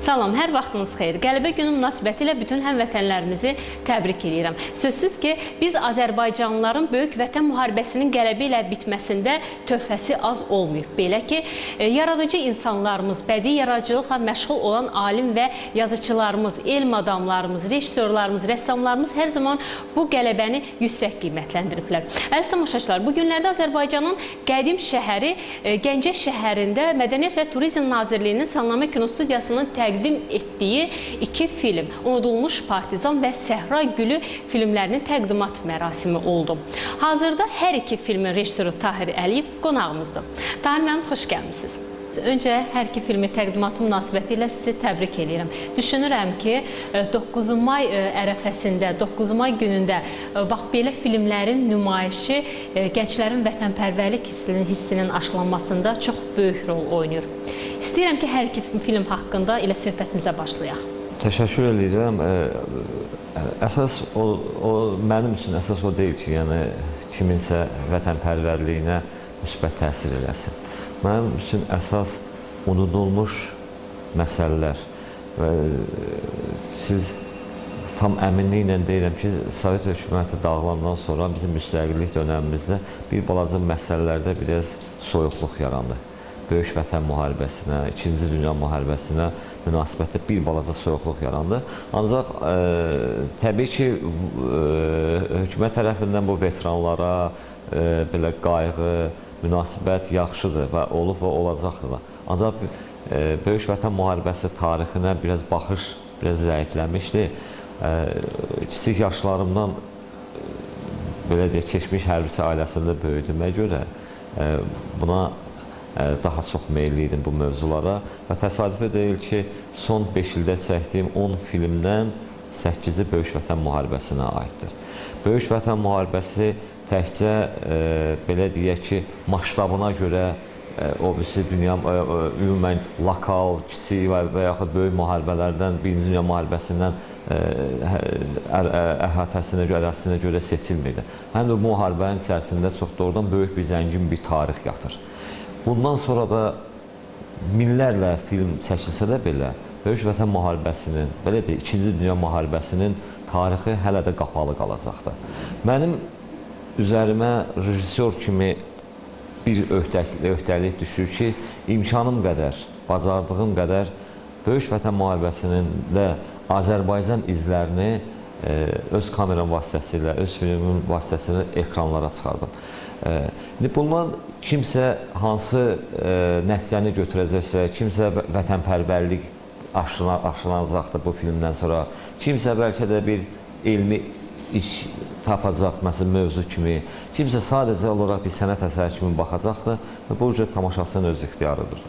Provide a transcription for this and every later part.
Salam, hər vaxtınız xeyir. Qələbə günü münasibətilə bütün həmvətənlərimizi təbrik edirəm. Sözsüz ki, biz Azərbaycanlıların Böyük Vətən müharibəsinin qələbə ilə bitməsində töhfəsi az olmayıb. Belə ki, yaradıcı insanlarımız, bədii yaradıcılıqla məşğul olan alim və yazıçılarımız, elm adamlarımız, rejissorlarımız, rəssamlarımız hər zaman bu qələbəni yüksək qiymətləndiriblər. Əziz tamaşaçılar, bu günlərdə Azərbaycanın qədim şəhəri Gəncə şəhərində Mədəniyyət və Turizm Nazirliyinin Salnamə Kinostudiyasının təqdim etdiyi iki film, Unudulmuş Partizan və Səhra Gülü filmlərinin təqdimat mərasimi oldu. Hazırda hər iki filmin rejissoru Tahir Əliyev qonağımızdır. Tahir müəllim, xoş gəlmisiniz. Öncə hər iki filmi təqdimatı münasibəti ilə sizi təbrik edirəm. Düşünürəm ki, 9 may ərəfəsində, 9 may günündə bax belə filmlərin nümayişi gənclərin vətənpərvərlik hissinin aşılanmasında çox böyük rol oynayır. İstəyirəm ki, hər iki film haqqında elə söhbətimizə başlayaq. Təşəkkür edirəm. Əsas o mənim üçün əsas o deyil ki, yəni kiminsə vətənpərvərliyinə müsbət təsir eləsin. Mənim üçün əsas unudulmuş məsələlər və siz tam əminliklə deyirəm ki, Sovet hökuməti dağılandan sonra bizim müstəqillik dönəmimizdə bir balaca məsələlərdə biraz soyuqluq yarandı. Böyük Vətən müharibəsinə, İkinci Dünya müharibəsinə münasibətdə bir balaca soyuqluq yarandı. Ancaq təbii ki, hökumət tərəfindən bu veteranlara belə qayğı, münasibət yaxşıdır və olub və olacaqdır da. Ancaq Böyük Vətən müharibəsi tarixinə biraz baxış biraz zəifləmişdi. Kiçik yaşlarımdan belə deyək, keçmiş hərbiçi ailəsində böyüdüyümə görə buna daha çox meyilli idim bu mövzulara və təsadüfi deyil ki, son 5 ildə çəkdiyim 10 filmdən 8-i Böyük Vətən müharibəsinə aiddir. Böyük Vətən müharibəsi təkcə belə deyək ki, masştabına görə o birisi dünya ümumən lokal, kiçik və yaxud böyük müharibələrdən, Birinci Dünya müharibəsindən əhatəsinə görə, ərazisinə görə seçilmirdi. Həm də bu müharibənin içərisində çox doğrudan böyük bir, zəngin bir tarix yatır. Bundan sonra da minlərlə film çəkilsə də belə, Böyük Vətən müharibəsinin, belə deyək, İkinci Dünya müharibəsinin tarixi hələ də qapalı qalacaqdır. Mənim üzərimə rejissor kimi bir öhdəlik düşür ki, imkanım qədər, bacardığım qədər Böyük Vətən müharibəsinin də Azərbaycan izlərini öz kameram vasitəsilə, öz filmimin vasitəsilə ekranlara çıxardım. İndi bundan kimsə hansı nəticəni götürəcəksə, kimsə vətənpərvərlik aşılanacaqdır bu filmdən sonra, kimsə bəlkə də bir elmi iş tapacaq, məsələn, mövzu kimi, kimsə sadəcə olaraq bir sənət əsəri kimi baxacaqdır və bu cür tamaşaçının öz ixtiyarıdır.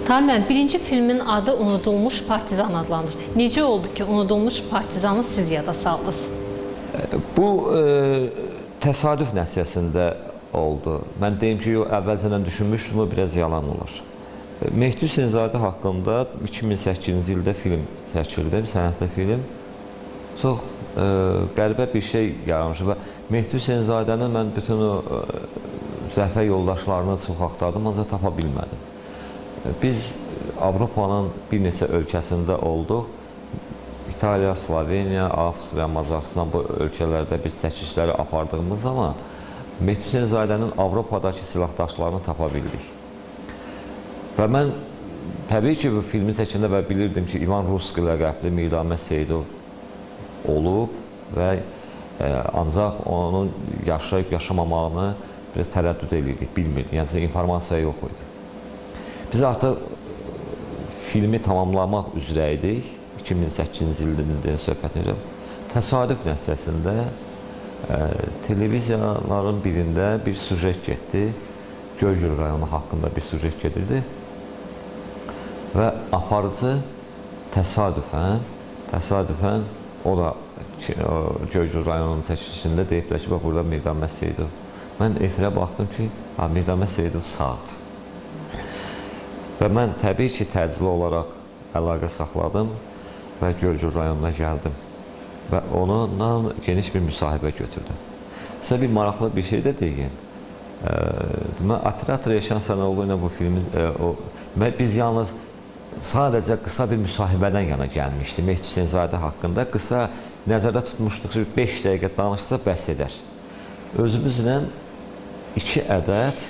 Tahir müəllim, birinci filmin adı Unudulmuş Partizan adlanır. Necə oldu ki, Unudulmuş Partizanı siz yada saldınız? Bu təsadüf nəticəsində oldu. Mən deyim ki, əvvəlcədən düşünmüşdüm, o biraz yalan olar. Mehdi Hüseynzadə haqqında 2008-ci ildə film çəkildi, sənətli film. Çox qəribə bir şey yaranmışdı və Mehdi Hüseynzadənin mən bütün o zəfər yoldaşlarını çox axtardım, ancaq tapa bilmədim. Biz Avropanın bir neçə ölkəsində olduq. İtaliya, Sloveniya, Avstriya, Macaristan bu ölkələrdə biz çəkilişləri apardığımız zaman Mehdi Hüseynzadənin Avropadakı silahdaşlarını tapa bildik. Və mən təbii ki, bu filmi çəkəndə və bilirdim ki, İvan Ruski ləqəbli Mirdamə Seyidov olub və ancaq onun yaşayıb yaşamamağını biraz tərəddüd edirdik, bilmirdik. Yəni, informasiya yox idi. Biz artıq filmi tamamlamaq üzrə idik. 2008-ci ildə söhbət edirəm. Təsadüf nəticəsində televiziyaların birində bir süjet getdi. Göygöl rayonu haqqında bir süjet gedirdi. Və aparıcı təsadüfən o da Göygöl rayonunun çəkilişində deyiblər ki, bax, burada Mirdamə Seyidov. Mən efirə baxdım ki, Mirdamə Seyidov sağdır. Və mən təbii ki, təcili olaraq əlaqə saxladım və Göygöl rayonuna gəldim və onunla geniş bir müsahibə götürdüm. Sizə bir maraqlı bir şey də deyim. Demək, operator Elşən Sənəoğlu ilə bu filmin, biz yalnız sadəcə qısa bir müsahibədən yana gəlmişdi. Mehdi Hüseynzadə haqqında qısa nəzərdə tutmuşduq ki, 5 dəqiqə danışsa bəs edər. Özümüzlə 2 ədəd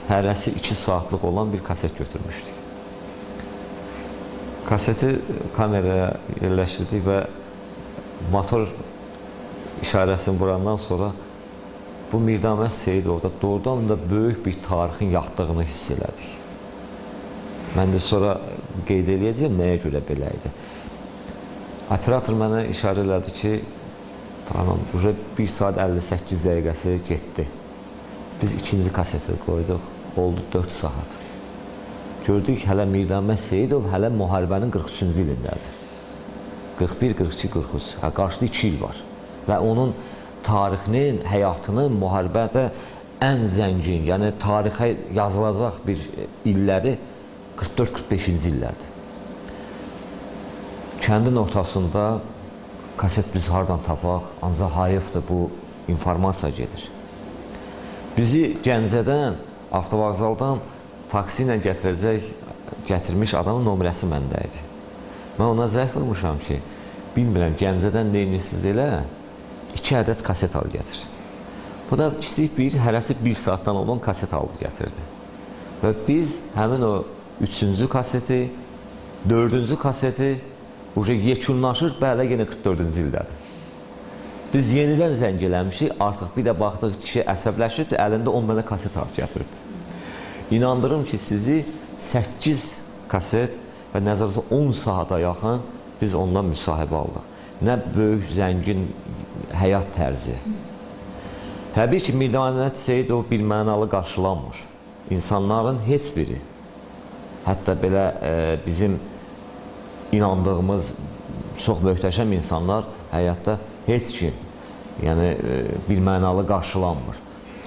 hərəsi 2 saatlıq olan bir kaset götürmüşdük. Kaseti kameraya yerləşdirdik və motor işarəsini vurandan sonra bu Mirdamət Seyidovda doğrudan da böyük bir tarixin yatdığını hiss elədik. Mən də sonra qeyd eləyəcəyəm nəyə görə belə idi. Operator mənə işarə elədi ki, tamam, 1 saat 58 dəqiqəsi getdi. Biz ikinci kaseti qoyduq, oldu 4 saat. Gördük, hələ Mirdamət Seyidov hələ müharibənin 43-cü ilindədir. 41, 42, 43. Hə, qarşıda 2 il var. Və onun tarixinin, həyatının müharibədə ən zəngin, yəni tarixə yazılacaq bir illəri 44-45-ci illərdir. Kəndin ortasında kaset biz hardan tapaq, ancaq hayıfdır bu informasiya gedir. Bizi Gəncədən, avtovağzaldan taksi ilə gətirmiş adamın nömrəsi məndə idi. Mən ona zəng vurmuşam ki, bilmirəm Gəncədən neynirsiz elə, 2 ədəd kaset al gətir. Bu da kiçik bir, hərəsi 1 saatdan olan kaset aldı gətirdi. Və biz həmin o 3-cü kaseti, 4-cü kaseti yekunlaşır, bələ yenə 44-cü ildədir. Biz yenidən zəng eləmişik, artıq bir də baxdıq kişi əsəbləşibdir, əlində 10 dənə kaset alıb gətiribdir. İnandırım ki, sizi 8 kaset və nəzərdə 10 saata yaxın biz ondan müsahibə aldıq. Nə böyük, zəngin həyat tərzi. Təbii ki, Mirdamət Seyidov bir mənalı qarşılanmır. İnsanların heç biri, hətta belə bizim inandığımız çox möhtəşəm insanlar həyatda heç kim, yəni bir mənalı qarşılanmır.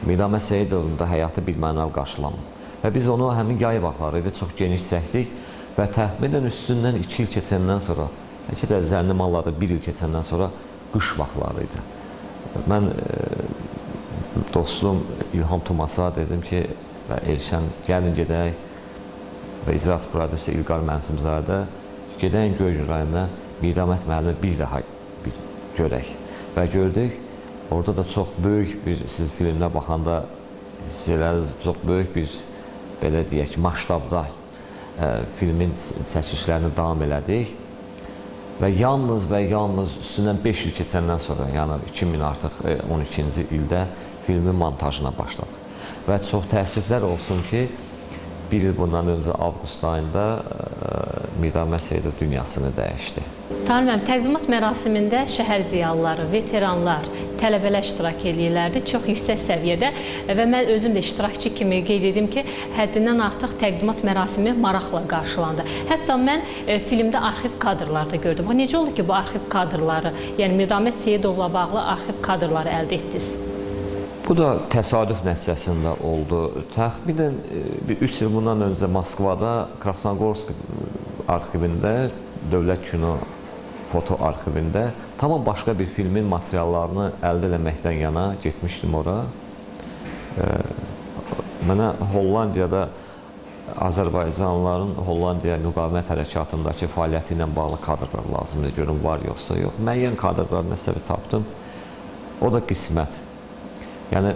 Mirdamət Seyidovun da həyatı bir mənalı qarşılanmır. Və biz onu həmin yay vaxtları idi, çox geniş çəkdik və təxminən üstündən 2 il keçəndən sonra, bəlkə də zənnim alladır, 1 il keçəndən sonra qış vaxtları idi. Mən dostum İlham Tumasa dedim ki, və Elşən, gəlin gedək və icraçı prodüser İlqar Mənsimzadə, gedək Göygöl rayonuna Mirdamət müəllimi bir daha görək. Və gördük, orada da çox böyük bir, siz filmdə baxanda hiss elədiniz, çox böyük bir, belə deyək, masштабda filmin çəkilişlərini davam elədik. Və yalnız və yalnız üstündən 5 il keçəndən sonra, yəni 2012-ci ildə filmin montajına başladıq. Və çox təəssüflər olsun ki, bir il bundan öncə avqust ayında Mirdamət Seyidov dünyasını dəyişdi. Tahir müəllim, təqdimat mərasimində şəhər ziyalıları, veteranlar, tələbələr iştirak eləyirlərdi çox yüksək səviyyədə və mən özüm də iştirakçı kimi qeyd edim ki, həddindən artıq təqdimat mərasimi maraqla qarşılandı. Hətta mən filmdə arxiv kadrları da gördüm. Necə oldu ki, bu arxiv kadrları, yəni Mirdamət Seyidovla bağlı arxiv kadrları əldə etdiniz? Bu da təsadüf nəticəsində oldu. Təxminən 3 il bundan öncə Moskvada Krasnogorsk arxivində, Dövlət Kino Foto arxivində tamam başqa bir filmin materiallarını əldə eləməkdən yana getmişdim ora. Mənə Hollandiyada Azərbaycanlıların Hollandiya müqavimət hərəkatındakı fəaliyyəti ilə bağlı kadrlar lazımdır. Görüm var yoxsa yox. Müəyyən kadrlar nəsə bir tapdım. O da qismət. Yəni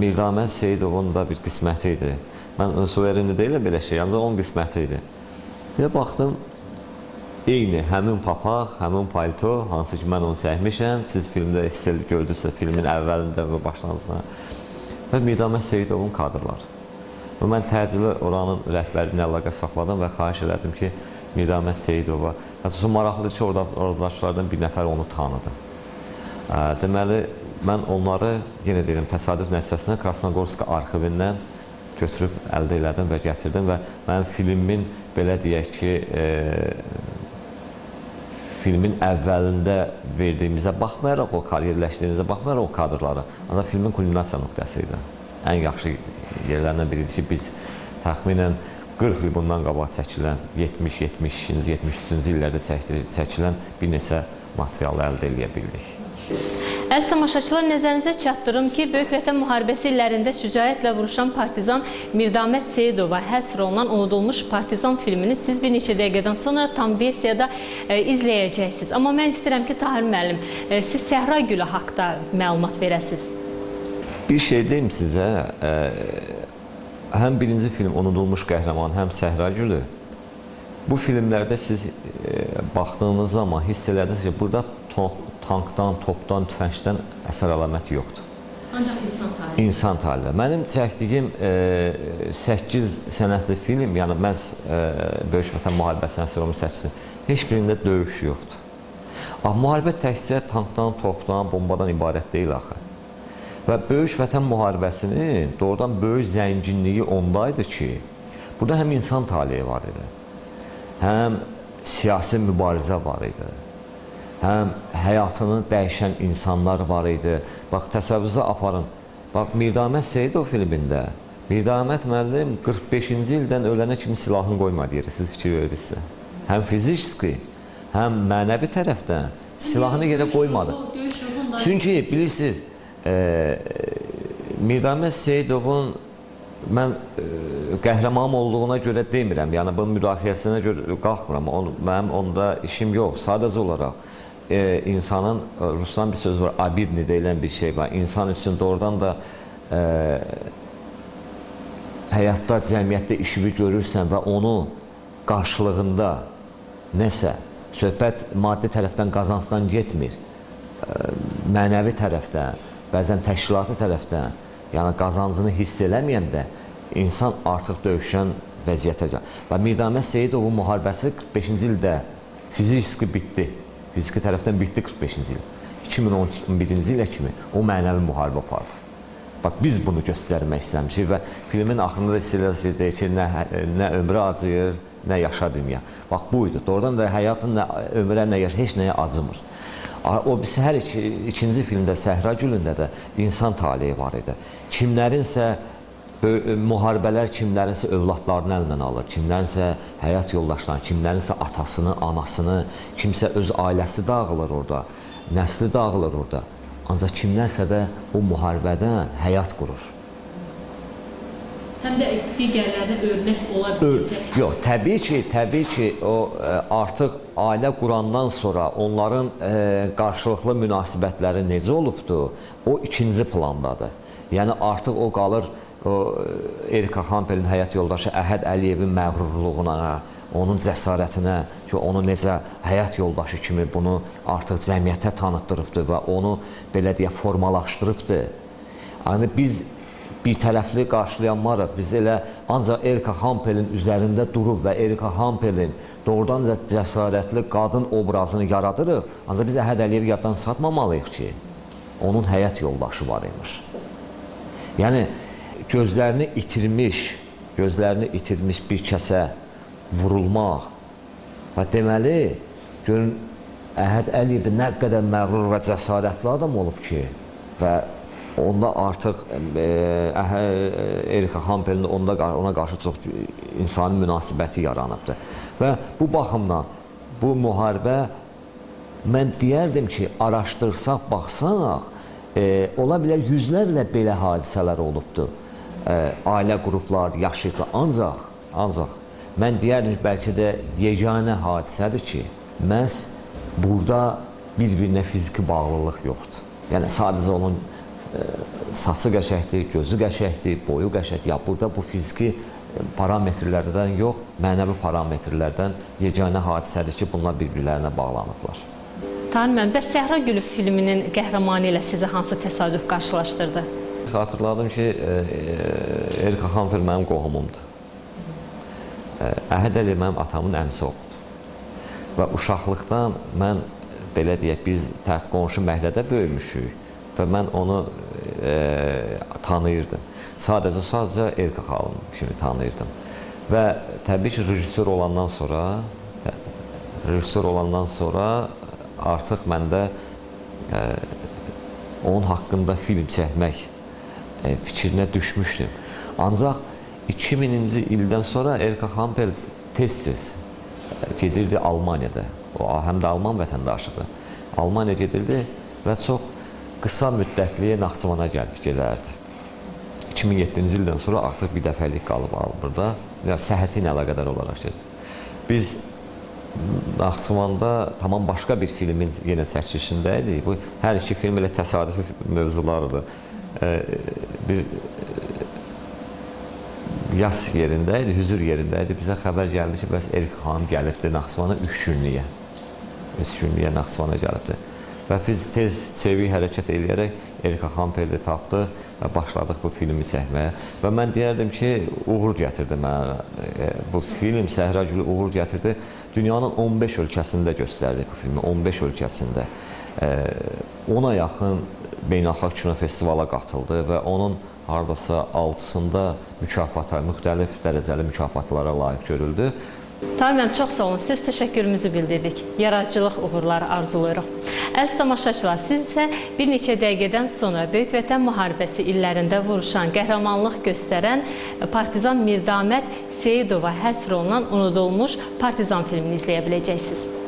Mirdamət Seyidovun da bir qisməti idi. Mən suverenli deyiləm belə şey, ancaq onun qisməti idi. Bir də baxdım, eyni həmin papaq, həmin palto, hansı ki mən onu çəkmişəm, siz filmdə hiss gördünüzsə filmin əvvəlində və başlanğıcında. Və Mirdamət Seyidovun kadrları. Və mən təcili oranın rəhbərinə əlaqə saxladım və xahiş elədim ki, Mirdamət Seyidova. Hətta maraqlıdır ki, oradakılardan bir nəfər onu tanıdı. Deməli, mən onları, yenə deyirəm, təsadüf nəticəsində Krasnogorsk arxivindən götürüb əldə elədim və gətirdim və mənim filmin, belə deyək ki, filmin əvvəlində verdiyimizə baxmayaraq, o yerləşdirdiyimizə baxmayaraq o kadrları, ancaq filmin kulminasiya nöqtəsi idi. Ən yaxşı yerlərindən biridir ki, biz təxminən 40 il bundan qabaq çəkilən, 70, 72-ci, 73-cü illərdə çəkilən bir neçə materialı əldə eləyə bildik. Əziz tamaşaçılar, nəzərinizə çatdırım ki, Böyük Vətən Müharibəsi illərində şücaətlə vuruşan partizan Mirdamət Seyidova həsr olunan Unudulmuş Partizan filmini siz bir neçə dəqiqədən sonra tam versiyada izləyəcəksiniz. Amma mən istəyirəm ki, Tahir müəllim, siz Səhra Gülü haqda məlumat verəsiniz. Bir şey deyim sizə, həm birinci film Unudulmuş Qəhrəman, həm Səhra Gülü. Bu filmlərdə siz baxdığınız zaman hiss elədiniz ki, burada tankdan, topdan, tüfəngdən əsər əlaməti yoxdur. Ancaq insan taleyi. İnsan taleyi. Mənim çəkdiyim 8 sənətli film, yəni məhz Böyük Vətən Müharibəsinə həsr olunmuş 8, heç birində döyüş yoxdur. Müharibə təkcə tankdan, topdan, bombadan ibarət deyil axı. Və Böyük Vətən Müharibəsinin doğrudan böyük zənginliyi ondaydı ki, burada həm insan taleyi var idi, həm siyasi mübarizə var idi, həm həyatını dəyişən insanlar var idi. Bax, təsəvvürünüzə aparın. Bax, Mirdamət Seyidov filmində Mirdamət müəllim 45-ci ildən ölənə kimi silahını qoymadı yerə, siz fikir verirsinizsə. Həm fiziki, həm mənəvi tərəfdən silahını yerə qoymadı. Çünki bilirsiniz, Mirdamət Seyidovun mən qəhrəmanım olduğuna görə demirəm, yəni bunun müdafiəsinə görə qalxmıram, mənim onda işim yox. Sadəcə olaraq insanın, rusdan bir söz var, abidni deyilən bir şey var. İnsan üçün doğrudan da həyatda, cəmiyyətdə işivi görürsən və onu qarşılığında nəsə, söhbət maddi tərəfdən qazancdan getmir, mənəvi tərəfdən, bəzən təşkilati tərəfdən, yəni qazancını hiss eləməyəndə insan artıq döyüşən vəziyyətə gəlir. Və Mirdamət Seyidovun müharibəsi 45-ci ildə fiziki bitdi. Fiziki tərəfdən bitdi 45-ci il. 2011-ci ilə kimi o mənəvi müharibə apardı. Bax, biz bunu göstərmək istəmişik və filmin axırında da hiss eləyirsiniz ki, deyir ki, nə ömrə acıyır, nə yaşa dünya. Bax, bu idi. Doğrudan da həyatın nə ömrə, nə yaşa, heç nəyə acımır. O birisi hər ikinci filmdə, Səhra Gülündə də insan taleyi var idi. Kimlərinsə müharibələr kimlərinsə övladlarını əlindən alır, kimlərinsə həyat yoldaşlarını, kimlərinsə atasını, anasını, kimsə öz ailəsi dağılır orada, nəsli dağılır orada. Ancaq kimlərsə də o müharibədən həyat qurur. Həm də digərlərinə örnək ola biləcək. Yox, təbii ki, o artıq ailə qurandan sonra onların qarşılıqlı münasibətləri necə olubdur, o ikinci plandadır. Yəni artıq o qalır o Erika Hampelin həyat yoldaşı Əhəd Əliyevin məğrurluğuna, onun cəsarətinə ki, onu necə həyat yoldaşı kimi bunu artıq cəmiyyətə tanıtdırıbdır və onu belə deyə formalaşdırıbdır. Yəni biz bir tərəfli qarşılayanmarıq. Biz elə ancaq Erika Hampelin üzərində durub və Erika Hampelin doğrudan da cəsarətli qadın obrazını yaradırıq. Ancaq biz Əhəd Əliyevi yaddan çıxartmamalıyıq ki, onun həyat yoldaşı var imiş. Yəni gözlərini itirmiş bir kəsə vurulmaq və deməli, görün, Əhəd Əliyev də nə qədər məğrur və cəsarətli adam olub ki, və onda artıq Erika Hampelin ona qarşı çox insani münasibəti yaranıbdır. Və bu baxımdan bu müharibə, mən deyərdim ki, araşdırsaq, baxsaq, ola bilər yüzlərlə belə hadisələr olubdur. Ailə qrupları yaşayıblar. Ancaq mən deyərdim ki, bəlkə də yeganə hadisədir ki, məhz burada bir-birinə fiziki bağlılıq yoxdur. Yəni sadəcə onun saçı qəşəngdir, gözü qəşəngdir, boyu qəşəngdir. Ya burada bu fiziki parametrlərdən yox, mənəvi parametrlərdən yeganə hadisədir ki, bunlar bir-birlərinə bağlanıblar. Tahir müəllim, bəs Səhra Gülü filminin qəhrəmanı ilə sizi hansı təsadüf qarşılaşdırdı? Xatırladım ki, Erika Hampel mənim qohumumdur. Əhəd Əliyev mənim atamın əmisi oğludur. Və uşaqlıqdan mən, belə deyək, biz qonşu məhəllədə böyümüşük və mən onu tanıyırdım. Sadəcə Erika xanım kimi tanıyırdım. Və təbii ki, rejissor olandan sonra artıq məndə onun haqqında film çəkmək fikrinə düşmüşdüm. Ancaq 2000-ci ildən sonra Erika Hampel tez-tez gedirdi Almaniyada. O həm də Alman vətəndaşıdır. Almaniya gedirdi və çox qısa müddətliyə Naxçıvana gəlib gedərdi. 2007-ci ildən sonra artıq bir dəfəlik qalıb burada. Yəni səhhəti ilə əlaqədar olaraq gedir. Biz Naxçıvanda tamam başqa bir filmin yenə çəkilişində idik. Bu hər iki film elə təsadüfi mövzulardır. Bir yas yerində idi, hüzur yerində idi. Bizə xəbər gəldi ki, bəs Erika xanım gəlibdi Naxçıvana 3 günlüyə. 3 günlüyə Naxçıvana gəlibdi. Və biz tez çevik hərəkət eləyərək Erika Xanfeldi tapdıq və başladıq bu filmi çəkməyə. Və mən deyərdim ki, uğur gətirdi mənə. Bu film Səhra Gülü uğur gətirdi. Dünyanın 15 ölkəsində göstərdik bu filmi, 15 ölkəsində. 10-a yaxın beynəlxalq kino festivala qatıldı və onun hardasa 6-sında mükafata, müxtəlif dərəcəli mükafatlara layiq görüldü. Tahir müəllim, çox sağ olun. Siz təşəkkürümüzü bildirdik. Yaradıcılıq uğurları arzulayırıq. Əziz tamaşaçılar, siz isə bir neçə dəqiqədən sonra Böyük Vətən Müharibəsi illərində vuruşan, qəhrəmanlıq göstərən partizan Mirdamət Seyidova həsr olunan unudulmuş Partizan filmini izləyə biləcəksiniz.